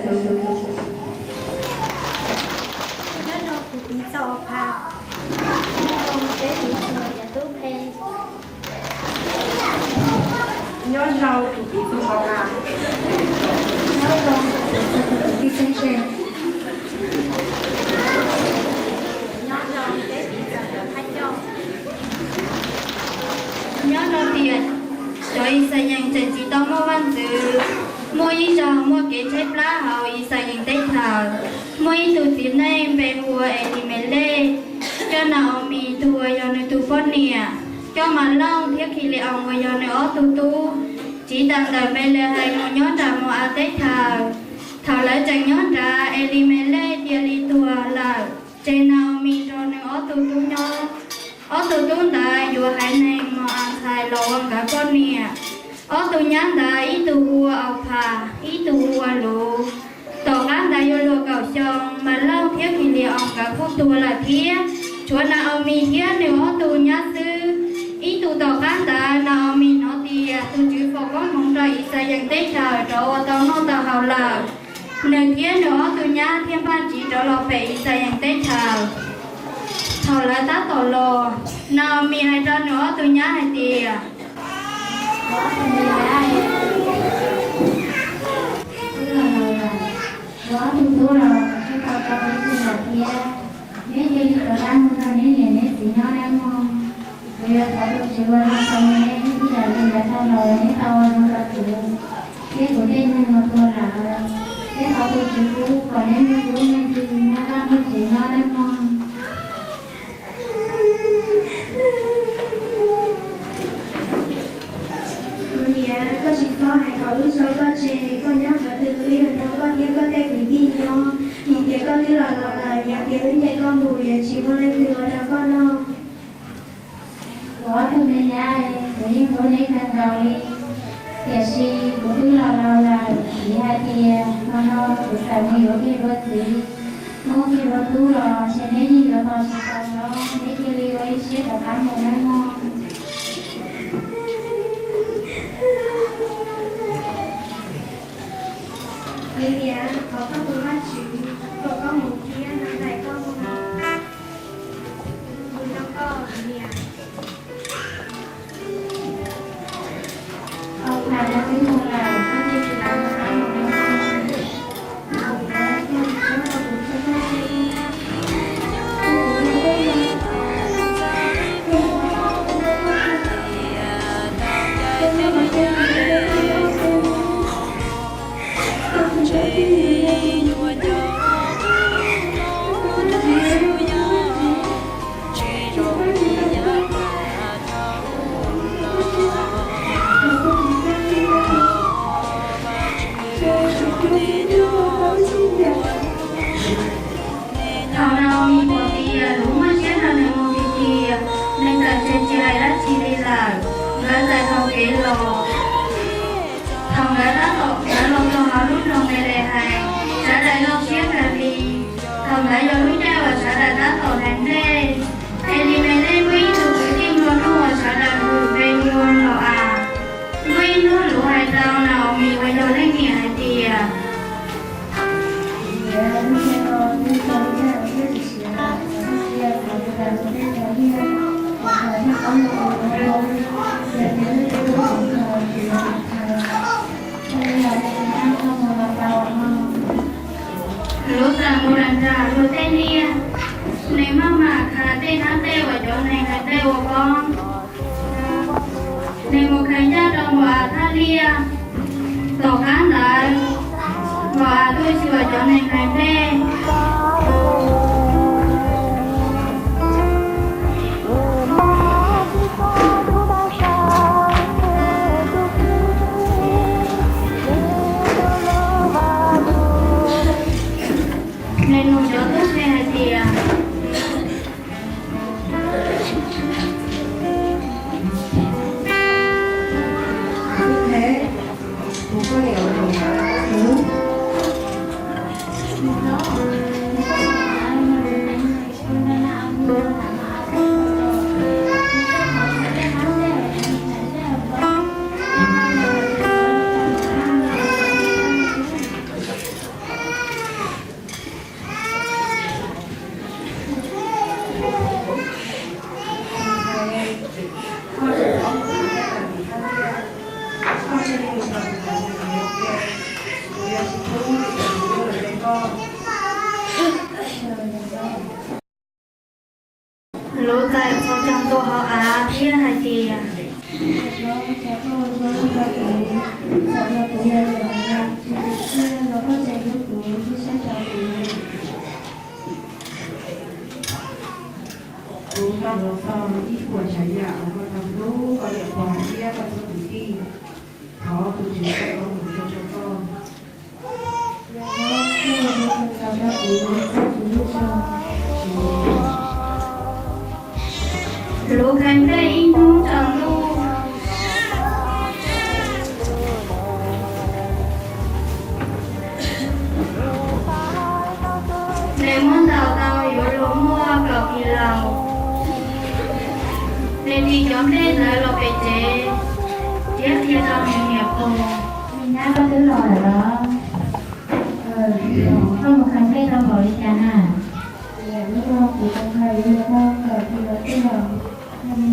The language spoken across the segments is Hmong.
Nyob zoo kuv txiv Txos Phas. Nyob zoo peb txiv Txos Yam Tub Qhe. Nyob zoo kuv txiv Txos Phas. Nyob zoo kuv txiv Txos Phas. Nyob zoo peb txiv Txos Phas Coj. Nyob rau tiam cov Yixalayees tseem tsis tau muaj vaj ntxwv, muaj ib zaug muaj kev tshaib plab hauv Yixalayees teb chaws. Muaj ib tug txiv neej npe hu ua Elimelej coj Naomis tus uas yog nws tus poj niam, coj Malooj thiab Khili-oos uas yog nws ob tug tub, tsiv tawm ntawm Npelehees mus nyob nram Mau-am teb chaws. Thaum lawv tseem nyob nrad, Elimelej cia li tuag lawm, tseg Naomis nrog nws ob tug tub nyob. Ob tug tub ntawd yuav haiv neeg Mau-am ntxhais los ua nkawd poj niam. Ob tug nyab ntawd ib tug hu ua Auphas, ib tug hu ua Luv. Tom qab ntawd yuav luag kaum xyoo, Malooj thiab Khili-oos nkawd kuj tuag lawm thiab, tshuav Naomis thiab nws ob tug nyab xwb. Ib ntu tom qab ntawd Naomis hnov tias tus Tswv foom koob hmoov rau Yixalayees teb chaws rov ua tau noj tau haus lawm. Nws thiab nws ob tug nyab thiaj npaj tsiv rov los pem Yixalayees teb chaws. Thaum lawv tab tom los, Naomis hais rau nws ob tug nyab hais tias, Kuv ob tug tub los tsis tau tau ib tug yam thiab, neb cia li rov qab mus nrog neb niam neb txiv nyob nawb mog. Kuv yuav thov tus Tswv ua zoo rau neb, ib yam li yav tag los neb tau ua zoo rau kuv, thiab kuv tej neeg uas tuag lawm, thiab thov tus Tswv pub kom neb muaj lub neej muaj vaj muaj tsev nyob nawb mog. Kuv niam, koj tsis txhob hais kom wb tso koj tseg, koj nyob qhov twg wb yuav nrog koj thiab koj tej kwv tij nyob. Vim tias koj twb los laus lawm, yog tias wb ncaim koj mus yuav tsis muaj leej twg ua rau koj noj. Kuv ob tug me nyab, kuv yeej hlub neb kawg nkaus li, tiam sis kuv twb los laus lawm, vim hais tias hmo no kuv txawm mus yuav kiag dua txiv, muaj kiag dua tub los ntshe neb yeej yuav tos tsis tau no, neb cia li ua ib siab rov qab mus nawb mog. Kuv niam, thov koj tus Vajtswv kom koj mus thiab nws ncaim koj mus. Mus nrog koj, kuv niam. Thaum Naomis pom tias Luv muaj siab nrog nws mus tiag tiag, nws txawm tseg tsis hais dab tsi li lawm, nkawd txawm taug kev los. Thaum nkawd tab tom nkawd los txog hauv lub nroog Npelehees, sawv daws zoo siab kawg li. Thaum ntawd yog lub caij uas sawv daws tab tom hnav nplej. Elimelej muaj ib tug kwv tij nplua nuj uas sawv daws hu npe hu ua Nau-as. Muaj ib hnub Luv hais rau Naomis uas yog leej niam hais tias, Luv txawm mus nram nram luag tej liaj, nws maj mam khaws tej hnab nplej uas cov neeg hnav nplej ua koob. Nws mus khaws ncaj rau Mau-am thaj liaj. Tom qab ntawd, Mau-am tuaj xyuas cov neeg hnav nplej. Nws nug cov tub qhe hais tias, Tub qhe, kuv poj niam uas nws mus, nws poj Txawm yog kuv yog yam tsis tu siab los koj tseem hlub kuv thiab saib tau kuv. Kuv tau los txog ib puas tsav yam uas koj tau hlub koj niam pog thiab koj txhua tus tij. Thov tus Tswv txoj koob hmoov rau koj. Luv khav nplej ib hnub tsaus ntuj. Nws muab ntaus tau yuav luag muaj kaum kis laus. Nws tis cov nplej ntawd los pem tsev thiab qhia rau nws niam pog. Me nyab, koj twb los lawm los? Koj mus khaws nplej tau npaum li cas na? Yog li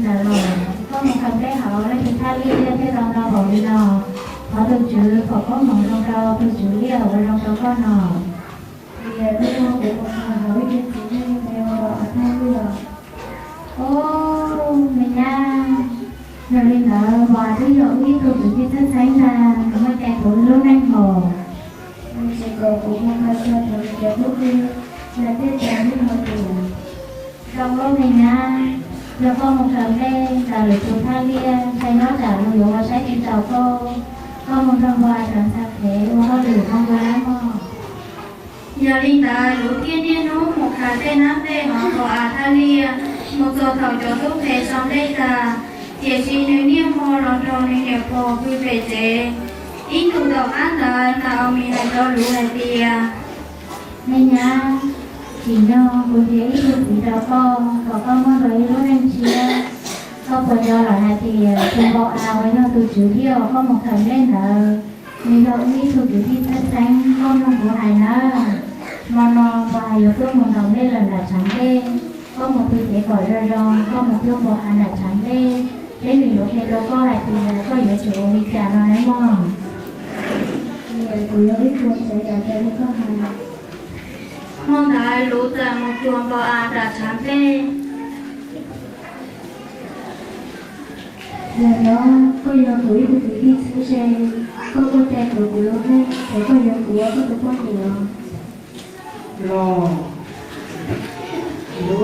ntawd los koj mus khaws nplej hauv leej twg thaj liaj thiaj tau ntau npaum li no. Thov tus Tswv foom koob hmoov zoo rau tus Tswv liaj ua zoo rau koj no. Tias hnub no kuv mus hauv ib tug txiv neej npe ua As Thaj Liaj. Ub, me nyab, yog li ntawd Npos As twb yog wb ib tug kwv tij txheeb txheeb ntag, nws muaj cai puv lub neej hos. Nws tsis kom kuv mus hais txog thaum nws cov tub ki, nws thiaj tsa nws hais tias, zoo lub me nyab, yog koj mus khaws nplej ntawm lwm tus thaj liaj, ntshai nyob tsam luag yuav ua saib tsis taus koj, koj mus nrog Npos As sawv ntxhais phev ua hauj lwm zoo dua nawb mog. Yog li ntawd Luv thiaj niaj hnub mus khaws tej hnab nplej hauv Npos As thaj liaj, mus txog thaum cov tub phev sau nplej tag, tiam sis nws niaj hmo los nrog nws niam pog pw pem tsev. Ib ntus tom qab ntawd Nas Aus Mis hais rau Luv hais tias, me nyab, tsim nyog kuv nrhiav ib tug txiv rau koj kom koj muaj nkaus ib lub neej tshiab. Koj puas nco lawm hais tias tus Npos As uas yog tus Tswv Liaj uas koj mus khaws nplej ntawd, nws yog wb ib tug kwv tij txheeb txheeb, koj mloog kuv hais nawb. Hmo no Npos As yuav tuaj mus ntaus nplej lawm nram tshav nplej, koj mus pw tsev kom zoo zoo, koj mus cuag Npos As nram tshav nplej, seb nws yuav qhia rau koj hais tias koj yuav tsum ua li cas no nawb mog. Kuv yuav ib puas tsav yam raws li koj hais. Hmo ntawd Luv txawm mus cuag Npos As nram tshav nplej. Yog no, koj yog kuv ib tug kwv tij txheeb ze, koj muaj cai tuav kuv lub neej es koj yuav kuv ua koj tus poj niam los? Luv,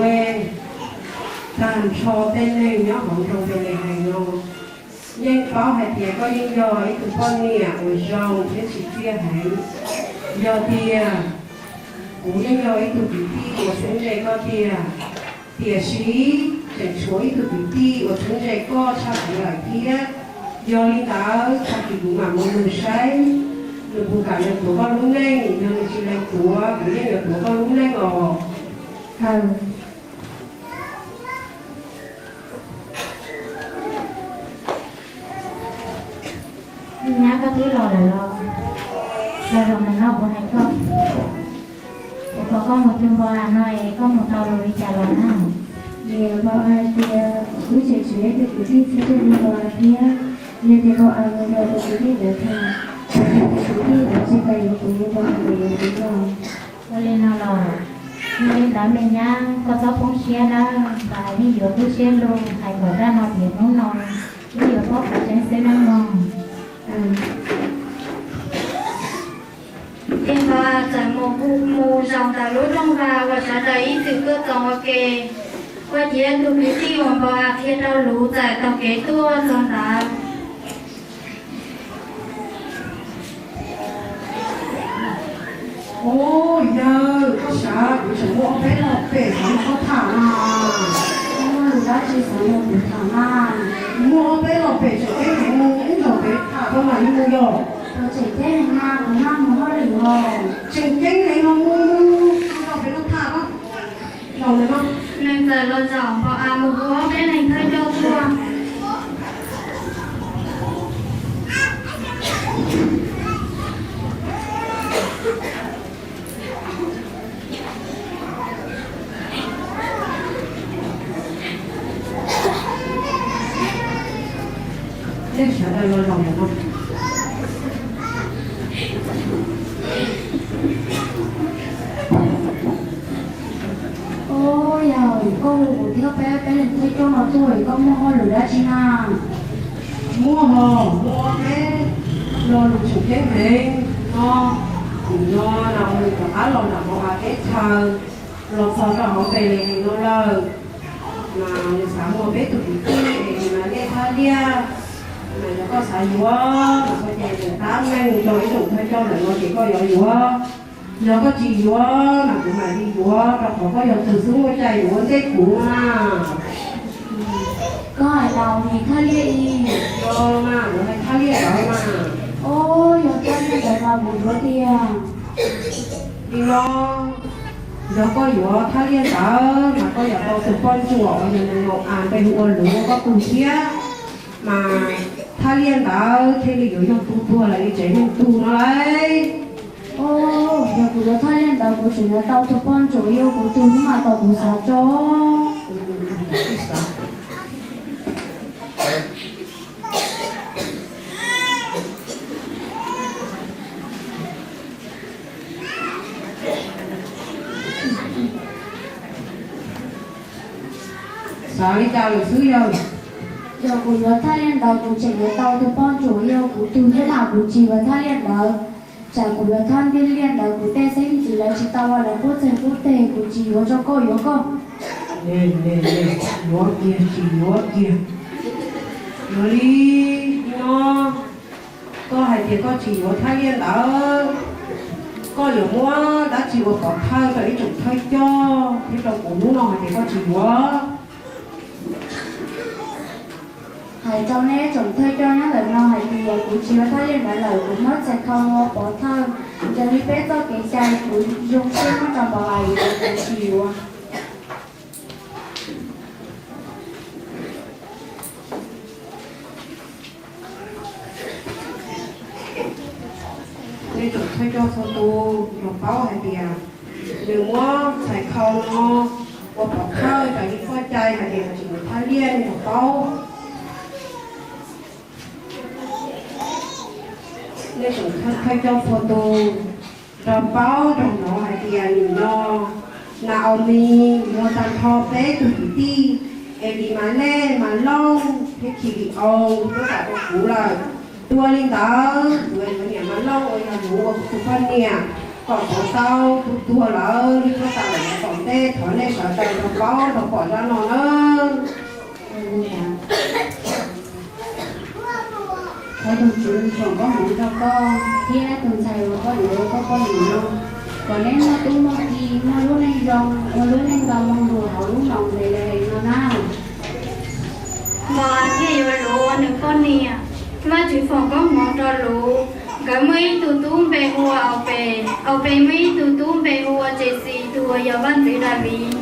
tag nrho tej neeg nyob hauv nroog Npelehees no yeej paub hais tias koj yeej yog ib tug poj niam uas zoo thiab tsim txiaj heev. Yog tias kuv yeej yog ib tug kwv tij uas txheeb ze koj tiag, tiam sis tseem tshuav ib tug kwv tij uas txheeb ze koj tshaj kuv lawm thiab. Yog li ntawd, tag kis kuv mam mus nug saib nws puas kam lees tuav koj lub neej. Yog nws tsis lees tuav, kuv yeej yuav tuav koj lub neej os. Me nyab, koj twb los lawm los? Los zaum ntawm no kuv hais koj, kuv kom koj mus cuag Npos As no es koj mus tau lus li cas los na? Niam, Npos As hais tias wb tseem tshuav ib tug kwv tij txheeb ze li Npos As thiab. Yog tias Npos As mus nrog tus kwv tij ntawd tham, tus kwv tij ntawd tsis kam yuav kuv, Npos As tseem yuav kuv los. Ua li no los? Yog li ntawd me nyab, koj txhob poob siab nawb, Npos As yeej yuav lub siab lug hais kom zaj no tiav hnub no, wb yuav paub qhov tseeb xwb nawb mog. Ces Npos As txawm mus hu mus zaum ntawm lub rooj vag uas sawv daws ib txwm tuaj txoos ua ke, ua ciav tus kwv tij uas Npos As qhia rau Luv txawm taug kev tuaj txog ntawd. Ub, yawg, koj sav, kuv tseem muaj ob peb los pem xav nrog koj tham na. Muaj lus dab tsi xav nrog kuv tham na? Muaj ob peb los pem tseem ceeb heev, mus ib zaug pem tham tau mam li mus yom. Tseem ceeb heev na, kuv naj mus hauj lwm os. Tseem ceeb heev no mus, mus zaum pem no tham no. Zaum ntawm no. Nws txawm los zaum Npos As mus hu ob peb leeg thawj coj tuaj. Tej sawv daws los zaum ntawm no. Ub, yog koj hu kuv thiab peb peb leeg thawj coj no tuaj, koj muaj hauj lwm dab tsi na? Muaj hos, muaj ob peb Lo lus tseem ceeb heev no, nim no nws rov qab los nram hauv av teb chaws, los txog rau hauv Npelehees no lawm, mas nws xav muaj peb tug kwv tij es nws mas nej thab liaj, mas yog koj xav yuav mas koj cia li tab meeg rau ib tsoom thawj coj ntawm no ces koj yuav yuav. Yog koj tsis yuav mas kuv mam li yuav, rau qhov koj yog tus xub muaj cai yuav ua ntej kuv mas. Koj hais tau niag thab liaj i. Yog mas, kuv hais thab liaj ntawd mas. Os, yog thab liaj ntawd mas kuv yuav tiag. Li no, yog koj yuav thab liaj ntawd mas koj yuav tau tus poj ntsuam uas yog nws mus as npe hu ua Luv ua koj tug thiab, mas thab liaj ntawd thiaj li yuav yog tus tuag lawm li tsev neeg tug no lauj. Os, yog kuv yuav thab liaj ntawd kuv tseem yuav tau tus poj ntsuam ua kuv tug thiab mas, tos kuv xav tso. Xav li cas lawm xwb yawg? Yog kuv yuav thaj liaj ntawd kuv tseem yuav tau tus poj ntsuam ua kuv tug thiab mas, kuv tsis yuav thaj liaj ntawd. Tsam kuv yuav thaj liaj ntawd kuv tej xeeb ntxwv lawv tsis tau ua lawv qub txeeg qub teg, kuv tsis yuav tso koj yuav koj. Yuav kiag tsis yuav kiag. Yuav li no, koj hais tias koj tsis yuav thaj liaj ntawd, koj yuav muab dab tsi ua pov thawj rau ib tsoom thawj coj thiab rau kuv hnub no hais tias koj tsis yuav? Hais rau nej tsoom thawj coj nyob ntawm no hais tias kuv tsis yuav thaj liaj ntawd lawm, kuv muab txhais khau ua pov thawj. Raws li peb txoj kev cai kuv zoo siab muab rau npau hais tias kuv tsis yuav. Nej tsoom thawj coj txhua tus los paub hais tias nws muab txhais khau no ua pov thawj raws li txoj cai hais tias tsis yuav thaj liaj, nej los paub. Nej tsoom thawj coj txhua tus los paub nrog hnov hais tias nim no Naomi muag tag nrho peb tug kwv tij Elimalej, Maloj thiab Khilios nyob tom rau kuv lawm. Dua li ntawd, kuv yuav yuav niam Maloj uas yog Luv ua kuv tus poj niam, kom kuv tau tus tuag lawm li tuag tas lawm yav tom ntej. Thov nej sawv daws los paub los pom zaj no nawb. Thov tus Tswv foom koob hmoov rau koj thiab tus ntxhais uas koj yuav ua koj poj niam no, kom neb muaj tub muaj ki, muaj lub neej zoo, muaj lub neej nkaus moog lug hauv lub moos Npelehees no na. Mas thiaj yuav Luv ua nws poj niam. Vajtswv foom koob hmoov rau Luv. Nkawd muaj ib tug tub npe hu ua Aupes, Aupes muaj ib tug tub npe hu ua Tsexis, tus uas yog vaj ntxwv Daviv.